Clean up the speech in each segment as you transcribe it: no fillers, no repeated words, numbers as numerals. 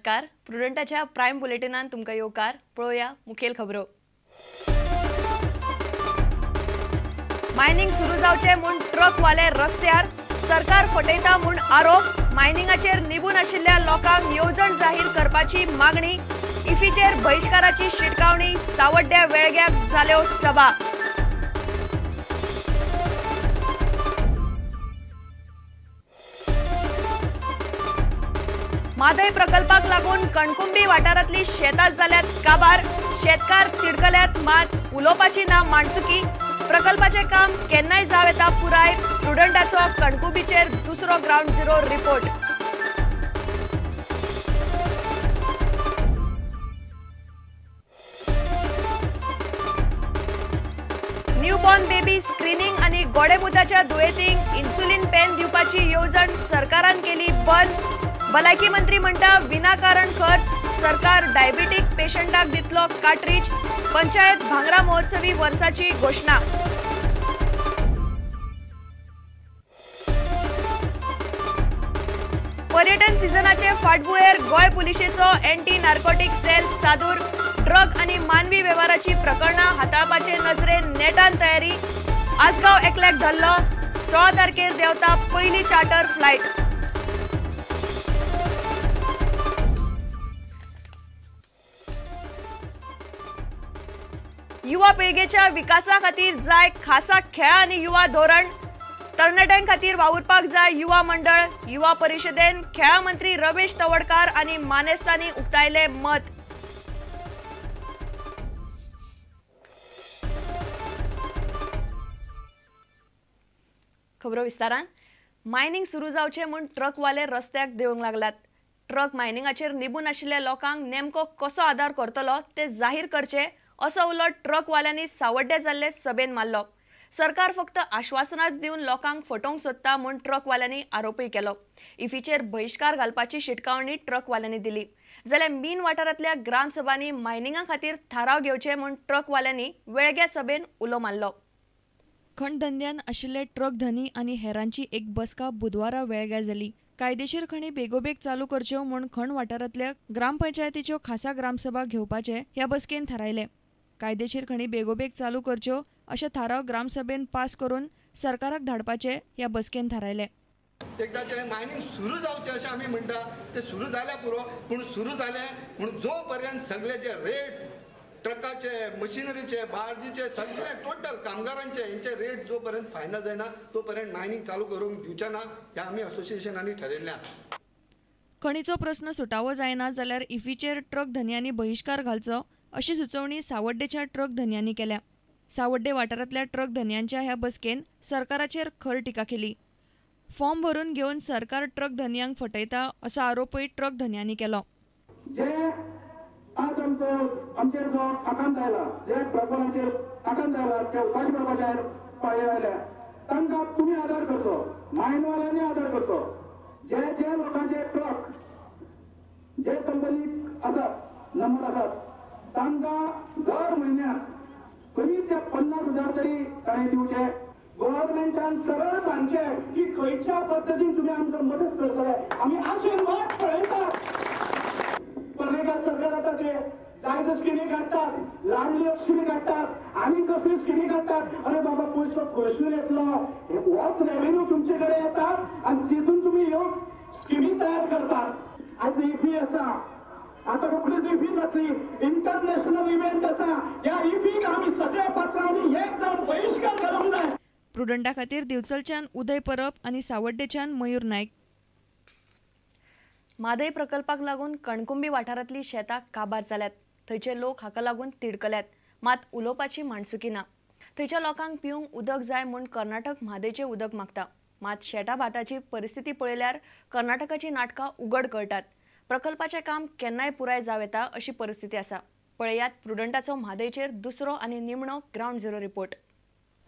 नमस्कार, प्रुडंटाच्या प्रायम बुलेटिनान तुमकां येवकार. पळोवया मुखेल खबरो. मायनिंग सुरू जावचें म्हूण ट्रकवाले रस्त्यार, सरकार फटयता म्हूण आरोप. मायनिंगाचेर निबून आशिल्ल्या लोकांक येवजण जाहीर करपाची मागणी. इफीचेर बहिश्काराची शिटकावणी. सावड्ड्या वेळग्याक जाल्यो सभा. म्हादय प्रकल्पाक लागून कणकुंबी वाठारांतली शेतां जाल्यात काबार. शेतकार तिडकल्यात, मात उलोवपाची ना माणसुकी. प्रकल्पाचें काम केन्नाय जावं येता पुराय. प्रुडंटाचो कणकुंबीचेर दुसरो ground zero report. Newborn baby screening आनी गोडेमुताच्या दुयेंतींक इन्सुलीन पेन दिवपाची येवजण सरकारान केली बंद. भलायकी मंत्री म्हणटा विनाकारण खर्च, सरकार डायबिटीक पेशंटाक दितलो कार्ट्रिज. पंचायत भांगरा महोत्सवी वर्साची घोशणा. पर्यटन सिजनाचे फाटभुंयेर गोंय पुलिशेचो एंटी नार्कोटिक सेल सादूर. ड्रग आनी मानवी वेव्हाराची प्रकरणां हाताळपाचे नजरेन नेटान तयारी. आसगांव एकल्याक धरलो. 16 तारखेर देंवता पयली चार्टर फ्लायट. युवा पिळगेच्या विकासा खातीर जाय खासा खेळ आनी युवा धोरण. तरणाट्यां खातीर वावुरपाक जाय युवा मंडळ. युवा परिषदेन खेळां मंत्री रमेश तवडकार आनी मानेस्तांनी उक्तायले मत. खबरो विस्तारान. मायनिंग सुरू जावचें म्हूण ट्रकवाले रस्त्याक देवंक लागल्यात. ट्रक मायनिंगाचेर निबून आशिल्ल्या लोकांक नेमको कसो आदार करतलो ते जाहीर करचे असो उलो ट्रकवाल्यांनी सावड्ड्या जाल्ले सभेन मारलो. सरकार फक्त आश्वासनाच दिवन लोकांक फटोवंक सोदता म्हूण ट्रकवाल्यांनी आरोपय केलो. इफीचेर बहिश्कार घालपाची शिटकावणी ट्रकवाल्यांनी दिली. जाल्यार मीन वाठारांतल्या ग्रामसभांनी मायनिंगा खातीर थाराव घेवचे म्हूण ट्रकवाल्यांनी वेळग्या सभेन उलो मारलो. खण धंद्यान आशिल्ले ट्रक धनी आनी हेरांची एक बसका बुधवारा वेळग्या जाली. कायदेशीर खणी बेगोबेग चालू करच्यो म्हूण खण वाठारांतल्या ग्रामपंचायतीच्यो खासा ग्रामसभा घेवपाचे ह्या बसकेन थारायले. कायदेशीर खणी बेगोबेग चालू करच्यो अशे थाराव ग्रामसभेन पास करून सरकाराक धाडपाचे ह्या बसकेन थारायले. एकदाचें मायनिंग सुरू जावचें अशें आमी म्हणटा, तें सुरू जाल्यार पुरो. पूण सुरू जालें म्हूण जो पर्यंत सगळे जे रेट्स ट्रकाचे, मशिनरीचे, बार्जीचे, सगळे टोटल कामगारांचे हेंचे रेट जो पर्यंत फायनल जायना तो पर्यंत मायनिंग चालू करूंक दिवचे ना हें आमी असोसिएशनांनी ठरयल्लें आसा. खणीचो प्रस्न सुटावो जायना जाल्यार इफीचेर ट्रक धनयांनी बहिश्कार घालचो अशी सुचोवणी सावड्डेच्या ट्रक धनयांनी केल्या. सावड्डे वाठारांतल्या ट्रक धनयांच्या ह्या बसकेन सरकाराचेर खर टिका केली. फॉर्म भरून घेवन सरकार ट्रक धनयांक फटयता असो आरोपय ट्रक धनयांनी केलो. जे आज आमचेर जो आकांत आयला, जे ट्रकवाल्यांचेर आकांत आयला, ते उपाशी पडपाच्या पाळये आयल्या, तांकां तुमी आदार करचो, मायनवाल्यांनी आदार करचो. जे जे लोकांचे ट्रक जे कंपनीक आसात, नंबर आसात, तांकां दर म्हयन्याक कमीत ते 50,000 तरी ताणें दिवचे. गव्हर्मेंटान सरळ सांगचें की खंयच्या पद्दतीन तुमी आमकां मदत करतले, आमी आशेन वाट पळयतात. पर्रेकार सरकार आतां ते जायत्यो स्किमी काडटात, लाडल्यो स्किमी काडटात, आनी कसल्यो स्किमी काडटात. अरे बाबा, पयसो खंयसून येतलो? होच रेवेन्यू तुमचे कडेन येता आनी तितून तुमी ह्यो स्किमी तयार करतात. आयज इफी आसा, आता रोखडीच इफी जातली, इंटरनॅशनल इव्हेंट आसा. ह्या इफीक आमी सगळ्या पात्रांनी एक जावन बहिश्कार घालूंक जाय. प्रुडंटा खातीर दिवचलच्यान उदय परब आनी सावड्डेच्यान मयूर नायक. म्हादय प्रकल्पाक लागून कणकुंबी वाठारांतली शेतां काबार जाल्यात. थंयचे लोक हाका लागून तिडकल्यात, मात उलोवपाची माणसुकी ना. थंयच्या लोकांक पिवंक उदक जाय म्हूण कर्नाटक म्हादयचें उदक मागता. मात शेटा भाटाची परिस्थिती पळयल्यार कर्नाटकाची नाटकां उगड कळटात. प्रकल्पाचें काम केन्नाय पुराय जावं येता अशी परिस्थिती आसा. पळयात प्रुडंटाचो म्हादयचेर दुसरो आनी निमणो ग्रावंड झिरो रिपोर्ट.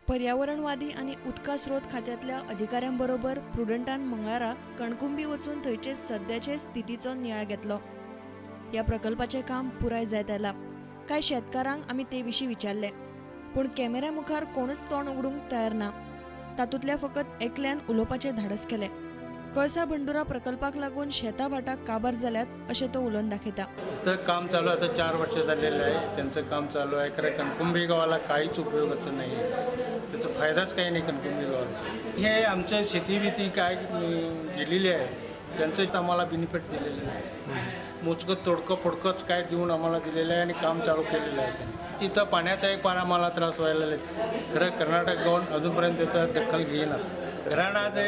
पर्यावरणवादी आनी उदका स्रोत खात्यांतल्या अधिकाऱ्यांबरोबर प्रुडंटान मंगळारा कणकुंबी वचून थंयचे सद्याचे स्थितीचो नियाळ घेतलो. ह्या प्रकल्पाचें काम पुराय जायत आयलां. कांय शेतकारांक आमी ते विशीं विचारलें, पूण कॅमेऱ्या मुखार कोणूच तोंड उगडूंक तयार ना. तातूंतल्या फकत एकल्यान उलोवपाचें धाडस केलें. कळसा भंडुरा प्रकल्पाक लागून शेतां भाटां काबार जाल्यात अशें तो उलोवन दाखयता. इथं काम चालू आता 4 वर्ष झालेलं आहे, त्यांचं काम चालू आहे. खरं कणकुंबी गावाला काहीच उपयोगाचं नाही आहे, त्याचा फायदाच काही नाही कणकुंबी गावाला. हे आमच्या शेतीबीती काय गेलेली आहे त्यांचंच आम्हाला बेनिफिट दिलेलं नाही. मोजकं तोडकं फोडकंच काय देऊन आम्हाला दिलेलं आहे आणि काम चालू केलेलं आहे त्यांनी. तिथं पाण्याचा एक पाणी आम्हाला त्रास व्हायला लागला. खरं कर्नाटक गव्हर्नमेंट अजूनपर्यंत त्याचा दखल घेईना. घराणा जे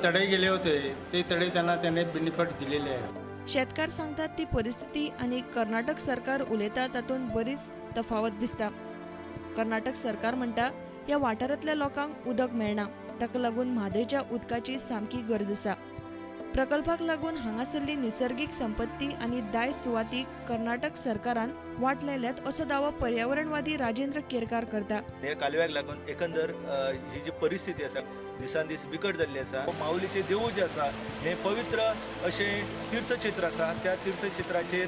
तडे गेले होते ते तडे त्यांना त्यांनी बेनिफिट दिलेले आहे. शेतकार सांगतात ती परिस्थिती आणि कर्नाटक सरकार उलयता तातूंत बरीच तफावत दिसता. कर्नाटक सरकार म्हणटा ह्या वाठारांतल्या लोकांक उदक मेळना, ताका लागून म्हादयच्या उदकाची सामकी गरज आसा. प्रकल्पाक लागून हांगासरली निसर्गीक संपत्ती आनी दायज सुवाती कर्नाटक सरकारान वाट लायल्यात असो दावो पर्यावरणवादी राजेंद्र केरकार करता. हे कालव्याक लागून एकंदर ही जी परिस्थिती आसा दिसान दीस बिकट जाल्ली आसा. माऊलीचें देवूळ जें आसा हें पवित्र अशें तीर्थक्षेत्र आसा. त्या तीर्थक्षेत्राचेर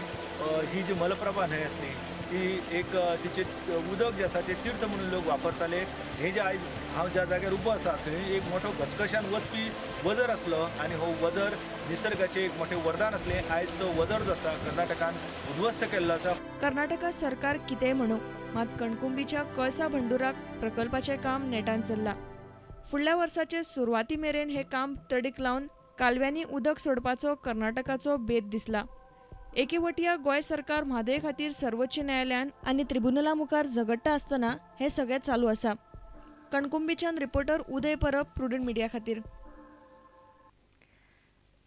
ही जी मलप्रभा न्हंय आसली ती एक तिचें उदक जें आसा तें तीर्थ म्हणून लोक वापरताले. हें जें आयज हांव ज्या जाग्यार उबो आसा थंय एक मोठो घसघश्यान वचपी वजर आसलो आनी हो वजर निसर्गाचें एक मोठें वरदान आसलें. आयज तो वजर जो आसा कर्नाटकान उद्ध्वस्त केल्लो आसा. कर्नाटका सरकार कितेंय म्हणू, मात कणकुंबीच्या कळसा भंडुराक प्रकल्पाचें काम नेटान चल्लां. फुडल्या वर्साचे सुरवाती मेरेन हें काम तडीक लावन कालव्यांनी उदक सोडपाचो कर्नाटकाचो बेत दिसला. एके वटया गोंय सरकार म्हादय खातीर सर्वोच्च न्यायालयान आनी त्रिब्युनला मुखार झगडटा आसतना हें सगळें चालू आसा. कणकुंबीच्यान reporter Uday Parab, Prudent Media खातीर.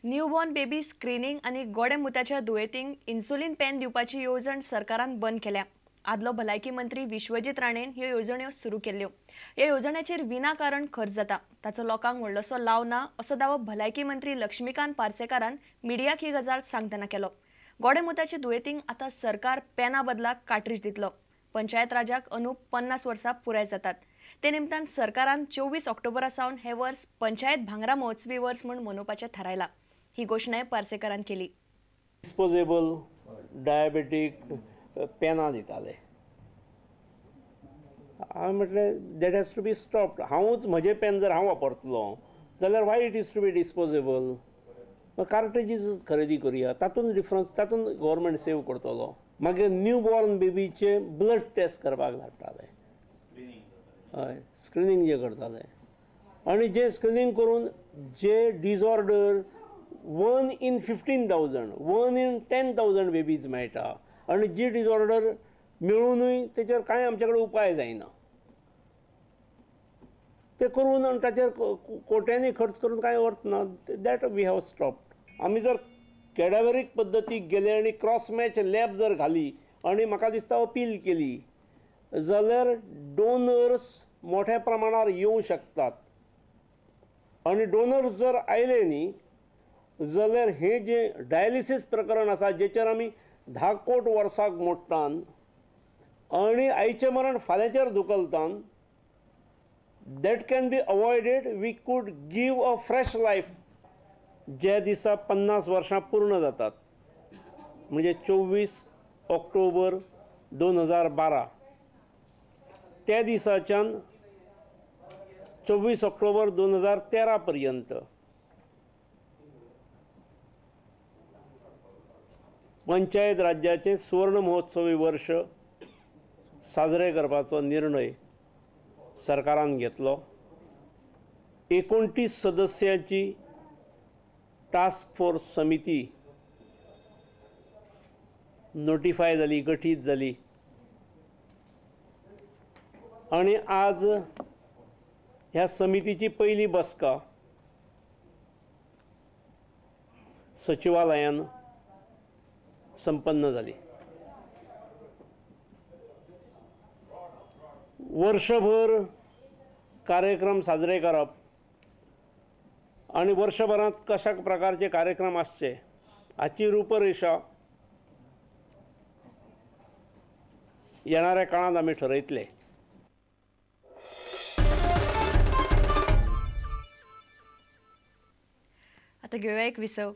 न्यूबॉर्न बेबी स्क्रिनींग आनी गोडे मुताच्या दुयेंतींक इन्सुलीन पेन दिवपाची येवजण सरकारान बंद केल्या. आदलो भलायकी मंत्री विश्वजीत राणेन ह्यो येवजण्यो सुरू केल्ल्यो. ह्या येवजण्याचेर विनाकारण खर्च जाता, ताचो लोकांक व्हडलोसो लाव ना असो दावो भलायकी मंत्री लक्ष्मीकांत पार्सेकारान मिडियाक ही गजाल सांगतना केलो. गोडेमुताच्या दुयेंतींक आतां सरकार पेना बदला कार्ट्रिज दितलो. पंचायत राजाक अंदू 50 वर्सां पुराय जातात, ते निमतान सरकारान 24 ऑक्टोबरा सावन हे वर्स पंचायत भांगरा महोत्सवी वर्स म्हूण मनोवपाचें थारायलां. ही घोशणाय पार्सेकारान केली. डिस्पोजेबल डायबेटीक पेनां दिताले. हांवें म्हटलें that has to be stopped. हांवूच म्हजें पेन जर हांव वापरतलो जाल्यार why it is to be disposable. Cartridges खरेदी करुया, तातूंत डिफरन्स, तातूंत गव्हर्मेंट सेव करतलो. मागीर न्यू बॉर्न बेबीचे ब्लड टेस्ट करपाक धाडटाले, हय स्क्रिनींग जे करताले आनी जे स्क्रिनींग करून जे डिसऑर्डर 1 in 15,000, 1 in 10,000 babies मेळटा आनी जी डिसऑर्डर मेळुनूय तेचेर कांय आमचे कडेन उपाय जायना, ते करून आनी ताचेर कोट्यांनी खर्च करून कांय अर्थ ना. That we have stopped. आमी जर कॅडावेरीक पद्दतीक गेले आनी क्रॉस मॅच लॅब जर घाली आनी म्हाका दिसता अपील केली जाल्यार डोनर्स मोठ्या प्रमाणार येवं शकतात आनी डोनर्स जर आयले न्ही जाल्यार हें जें डायलिसीस प्रकरण आसा जेचेर आमी 10 कोट वर्साक मोडटान आनी आयचें मरण फाल्यांचेर धुकलतान, that can be avoided. We could give a fresh life. ज्या दिसा 50 वर्सां पूर्ण जातात म्हणजे 24 ऑक्टोबर 2012 त्या दिसाच्यान 24 ऑक्टोबर 2013 पर्यंत पंचायत राज्याचें सुवर्ण महोत्सवी वर्ष साजरे करपाचो निर्णय सरकारान घेतलो. 29 सदस्यांची टास्क फोर्स समिती नोटिफाय जाली, गठीत जाली आनी आज ह्या समितीची पयली बसका सचिवालयान संपन्न जाली. वर्षभर कार्यक्रम साजरे करप आनी वर्षभरांत कशा प्रकारचे कार्यक्रम आसचे हाची रूपरेषा येणाऱ्या काळांत आमी ठरयतले. आता घेऊया एक विसव.